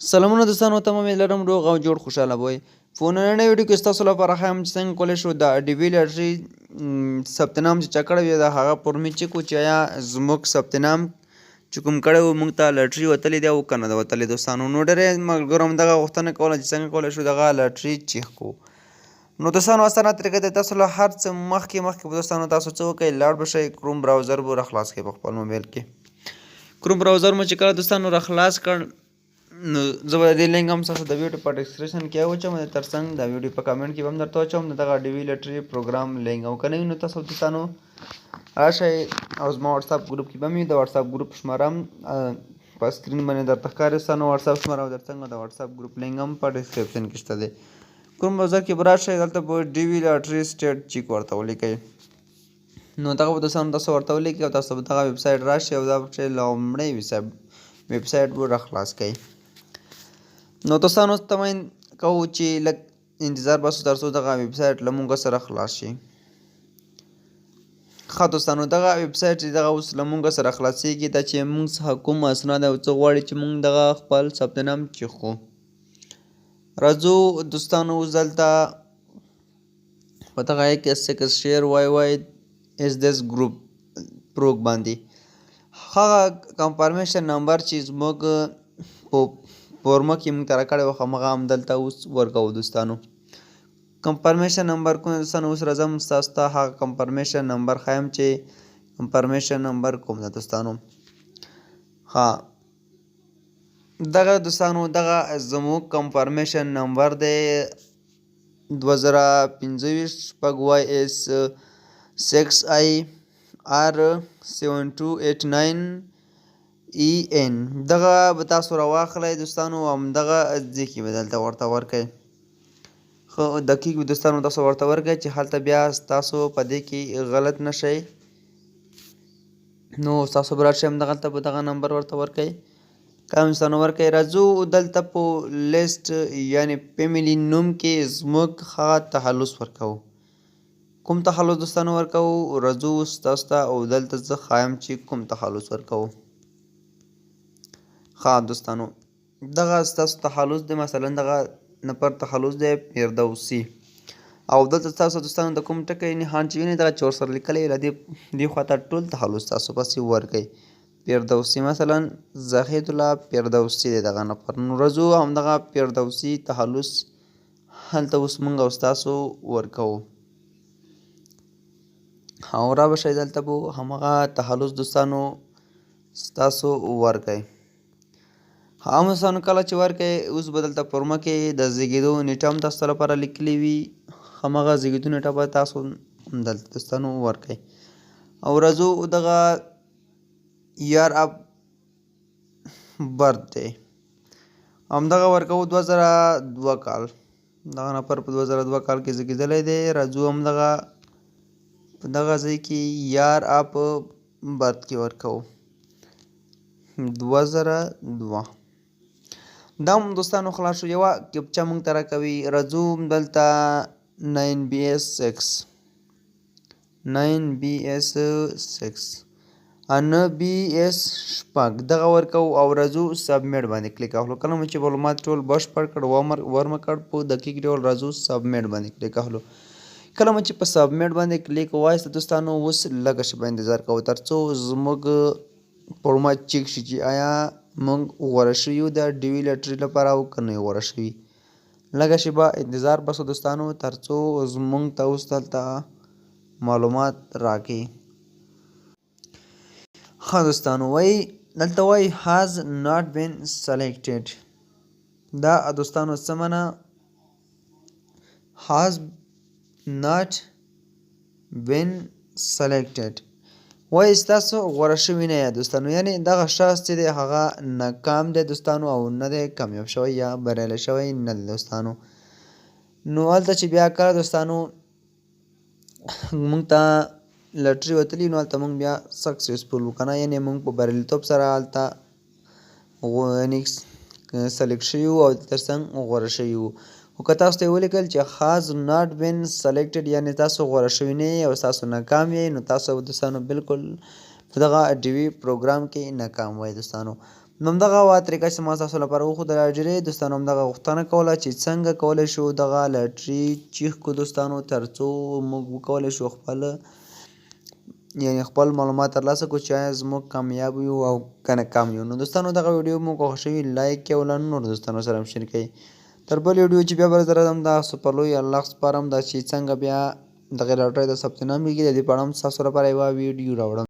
سلامونه دوستانو ته، امید لرم روغ او جوړ خوشاله به وئ. په نننۍ ویډیو کې ستاسو لپاره ښایم چې څنګه کولی شو د ډي وي لاټري ثبت نام چې چا کړی وي، د هغه فورمې چک کړو چې آیا زموږ ثبت نام چې کوم کړی و، موږ ته لاټري وتلې ده او که نه ده وتلې. دوستانو، نو ډېری ملګرو هم دغه غوښتنه کوله چې څنګه کولی شو دغه لاټري چک کړو. نو دوستانو، اسانه طریقه ده. تاسو له هر څه مخکې مخکې دوستانو تاسو څه وکړئ؟ لاړ به شئ، کروم براوزر به راخلاص کړئ. په خپل موبایل کې کروم براوزر مو چې کله دوستانو راخلاص کړ، نو زه به د دې لینک هم ستاسو د ویډیو په ډیسکرپشن کې واچوم، د ترڅنګ د ویډیو په کمنټ کې به هم درته واچوم د دغه ډي وي لټري پروګرام لینک. او که نه وي، نو تاسو دوستانو راشئ او زما واتساپ ګروپ کې به مې د واتساپ ګروپ شمېره هم په سکرین باندې درته ښکاري. دوستانو، واتساپ شمېره او ترڅنګ د واتساپ ګروپ لینک هم په ډیسکرپشن کې شته دی. کروم براوزر کې به راشئ، دلته به "DV lottery state check" ورته ولیکئ. نو دغه به دوستانو تاسو ورته ولیکئ او تاسو به دغه ویب سایټ راشي او دا چې لومړی ویب سایټ به راخلاص کړئ. نو دوستانو، تمه کوو چې لږ انتظار باسو تر څو دغه ویب سایټ له مونږ سره خلاص شي. ښه دوستانو، دغه ویب سایټ چې دغه اوس له مونږ سره خلاصیږي، دا چې مونږ څخه کوم اسناد او څه غواړي چې مونږ دغه خپل ثبت نام چک کړو. راځو دوستانو، اوس دلته په دغه X X share Y Y S this group پروګ باندې هغه confirmation number چې زموږ په فورمه کې موږ ته راکړی و، همغه هم دلته اوس ورکوو. دوستانو، confirmation number کوم؟ دوستانو، اوس راځم ستاسو ته هغه confirmation number ښایم چې confirmation number کوم ده. دوستانو، ها دغه دوستانو، دغه زموږ confirmation number دی: 2025 6 Y S 6 I R 7289 E N. دغه به تاسو راواخلئ دوستانو، همدغه ځای کې به دلته ورته ورکړئ. ښه دقیق به دوستانو تاسو ورته ورکړئ چې هلته بیا تاسو په دې کې غلط نه شئ. نو تاسو به راشئ، همدغلته به دغه نمبر ورته ورکړئ. کوم دوستانو ورکړئ؟ راځو دلته په لیست یعنی family نوم کې زموږ هغه تخلص ورکوو. کوم تخلص دوستانو ورکوو؟ راځو اوس تاسو ته او دلته زه ښایم چې کوم تخلص ورکوو. ښه دوستانو، دغه ستاسو تخلص دی. مثلا دغه نفر تخلص دی فردوسي او دلته تاسو دوستانو د کوم ټکی نښان چې وینئ، دغه چې ورسره لیکلی، له دې دې خواته ټول تخلص تاسو پسې ورکئ. فردوسي، مثلا زاهد الله فردوسي دی دغه نفر. نو راځو، همدغه فردوسي تخلص هلته اوس مونږ او ستاسو ورکوو او را به شئ، دلته به همغه تخلص دوستانو ستاسو ورکئ. هم دوستانو کله چې ورکئ، اوس به دلته فورمه کې د زیږېدو نیټه هم تاسو لپاره لیکلې وي. همغه زیږېدو نیټه به تاسو دلته دوستانو ورکئ او راځو، دغه year of birth دی، همدغه ورکوو، 2002 کال. دغه نفر په 2002 کال کې زیږېدلی دی. راځو، همدغه په دغه ځای کې year of birth کې ورکوو 2002. دا هم دوستانو خلاص شو. یوه captcha موږ ته راکوي. راځو دلته 9 B S 6، 9 B S 6 ان B S 6 دغه ورکوو او راځو submit باندې کلیک اخلو. کله مو چې معلومات ټول بشپړ کړ، ورمه کړ په دقیق ډول، راځو submit باندې کلیک اخلو. کله مو چې په submit باندې کلیک وایست دوستانو، اوس لږه شېبه انتظار کوو ترڅو زموږ فورمه چک شي چې آیا موږ غوره شوي یو د ډي وي لاټري لپاره او که نه یو غوره شوي. لږه شېبه انتظار باسو دوستانو ترڅو زموږ ته اوس دلته معلومات راکړي. ښه دوستانو، وایي دلته وایي "has not been selected". دا دوستانو څه معنا "has not been selected"؟ وایي ستاسو غوره شوي نه یاست دوستانو، یعنی دغه شخص چې دی هغه ناکام دی دوستانو او نه دی کامیاب شوی یا بریالی شوی نه دی دوستانو. نو هلته چې بیا کله دوستانو مونږ ته لټري وتلي، نو هلته مونږ بیا successful وو که نه، یعنی مونږ په بریالیتوب سره هلته یعنی select شوي وو او ترڅنګ غوره شوي وو. خو که تاسو ته یې ولیکل چې "has not been selected"، یعنی تاسو غوره شوي نه یئ او تاسو ناکام یئ، نو تاسو دوستانو بالکل په دغه ډي وي پروګرام کې ناکام وئ دوستانو. نو همدغه وه طریقه چې ما تاسو لپاره وښودله. ډېری دوستانو همدغه غوښتنه کوله چې څنګه کولی شو دغه لاټري چیک کړو دوستانو، ترڅو موږ وکولی شو خپل یعنی خپل معلومات ترلاسه کړو چې آیا زموږ کامیاب یو او که ناکام یو. نو دوستانو دغه ویډیو مو خوښه شوي لایک او له نورو دوستانو سره هم شریک کړئ. تر بلې ویډیو چې بیا به راځم تاسو په لوی الله سپارم دا چې څنګه بیا دغه لاټرۍ د ثبت نام کېږي، د دې په اړه هم ستاسو لپاره یوه ویډیو راوړم.